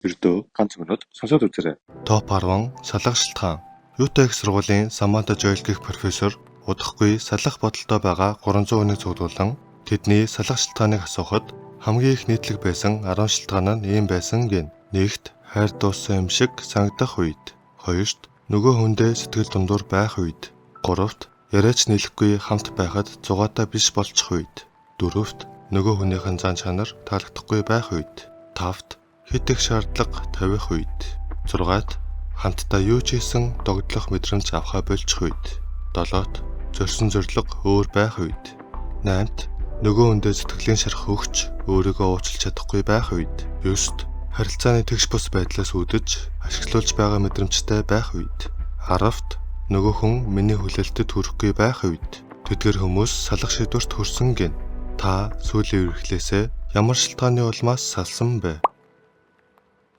Ердөө ганц минут сонсоод үзээрэй. Топ 10 салах шалтгаан. Юта их сургуулийн Саманта Жойл гэх профессор удахгүй салах бодолтой байгаа 300 хүнийг цуглуулан тэдний салах шалтгааныг асуухад хамгийн их нийтлэг байсан 10 шалтгаан нь ийм байсан гэнэ. Нэгт, хайр дууссан юм шиг санагдах үед. Хоёрт, нөгөө хүндээ сэтгэл дундуур байх үед. Гуравт, яриач нийлэхгүй хамт байхад зугаатай биш болчих үед. Дөрөвт, нөгөө хүнийх нь зан чанар таалагдахгүй байх үед. Тавт, хэт их шаардлага тавих үед. Зургаат, хамтдаа юу ч хийсэн догдлох мэдрэмж авахаа больчих үед. Долоот, зорьсон зорилго өөр байх үед. Наймт, нөгөө хүндээ сэтгэлийн шарх өгч өөрийгөө уучлах чадахгүй байх үед. Ёст, харилцааны тэгш бус байдлаас үүдэж ашиглуулж байгаа мэдрэмжтэй байх үед. Аравт, нөгөө хүн миний хүлээлтэд хүрэхгүй байх үед. Тэдгээр хүмүүс салах шийдвэрт хүрсэн гэнэ. Та сүүлийн үерхлээсээ ямар шалтгааны улмаас салсан бэ?